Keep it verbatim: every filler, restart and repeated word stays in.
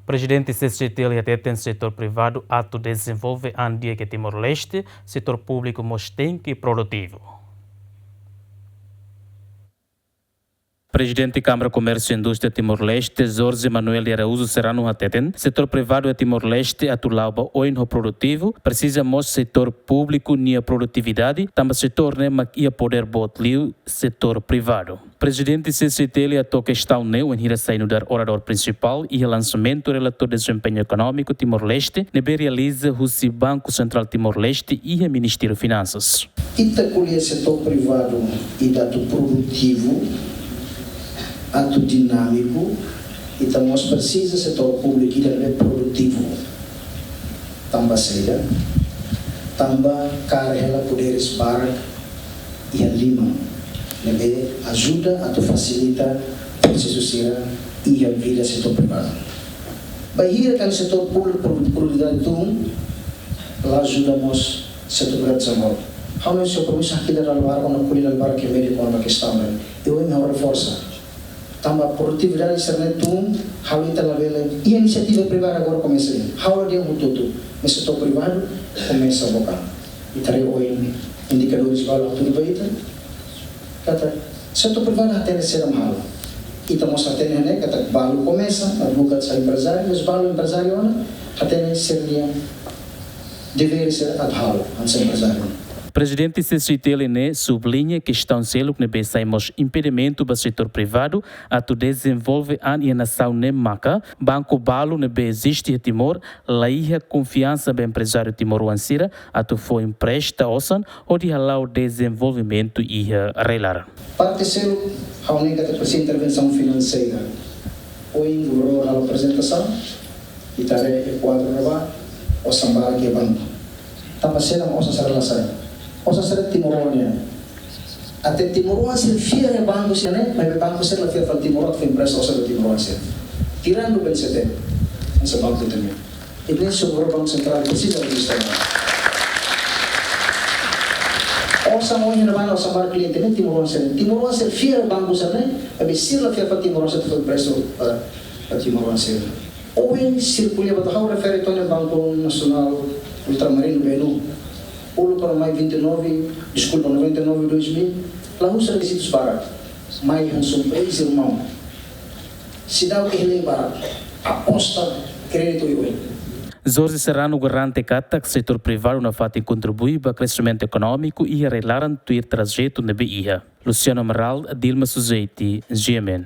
Prezidente C C I T L hateten setór privadu atu dezenvolve an di'ak iha Timor-Leste, setór públiku mós tenke produtivu. Prezidente Kámara Komérsiu Indústria Timor-Leste, Jorge Manuel de Araújo Serrano hateten, setór privadu iha Timor-Leste atu la'o ba oin ho produtivu, presiza mós setór públiku nia produtividade, tanba setór ne'e mak iha podér boot liu setór privadu. Prezidente C C I T L hato'o kestaun ne'e wainhira sai nu'udar oradór prinsipál iha lansamentu relatóriu dezempeñu ekonómiku Timor-Leste ne'ebé realiza husi Banku Sentrál Timor-Leste iha Ministériu Finansas. Ita ko'alia setór privadu ida atu produtivu, atu dinámiku, ita mós presiza setór públiku ida ne'ebé produtivu. Tanba saida? Tanba kaer hela podér barak iha liman, ne'ebé ajuda atu fasilita prosesu sira iha vida setór privadu. Bainhira kan setór públiku produ-, produtividade tun, la ajuda mós setór privadu dezenvolve. Ha'u-nia kompromisu hakilar dala barak, ona ko'alia dala barak iha média kona-ba kestaun ne'e. I ohin ha'u reforsa. Tanba produtividade sira-ne'e tun, halo ita labele, iha inisiativa privada agora komesa. Halo dia mututu, mas setór privadu komesa boka. Ita haree ohin indikadores balu atu ba ita. Katak setór privadu hatene saida mak halo. Ita mós hatene ne'e, katak balu komesa, atu buka sai emprezáriu, mas balu emprezáriu ona, hatene sira-nia deveres atu halo, hanesan emprezáriu. Prezidente C C I T L ne'e subliña kestaun seluk ne'ebé sai mós impedimentu ba setór privadu atu dezenvolve an iha nasaun ne'e maka, banku balu ne'ebé eziste iha Timor, la iha konfiansa ba emprezáriu timoroan sira atu fó empresta osan hodi hala'o dezenvolvimentu iha rai-laran. Parte seluk, ha'u hanoin katak presiza intervensaun finanseira. Ohin governadór halo aprezentasaun, ita haree iha kuadru ne'ebá, osan barak iha banku. Tanba saida mak osan sira la sai? Osan sira timoroan nian. Até timoroan sira fiar iha banku sira-ne'e, maibé banku sira la fiar fali timoroan atu fó empresta osan ba timoroan sira. Tirando B N C T, hanesan banku ita-nian. Ita-nia señór Banku Sentrál presiza administra. Osan ohin ne'ebá, osan barak kliente ne'e timoroan sira. Timoroan sira fiar banku sira-ne'e, maibé sira la fiar fali timoroan sira atu fó empresta ba, ba timoroan sira. Ohin sira ko'alia ba ita, ha'u refere to'o Banku Nasionál Ultramarinu, B N U. Uluk kona-ba mai vinte e nove, deskulpa, noventa e nove, dois mil, la uza rekizitusu barak. Mai hanesan país irmaun. Seidauk iha lei barak, aposta, kréditu i oin. Jorge Serrano garante katak setór privadu nafatin kontribui ba kreximentu ekonómiku iha rai-laran tuir trajetu ne'ebé iha. Luciano Amaral, Dilma Sujeiti, G M N.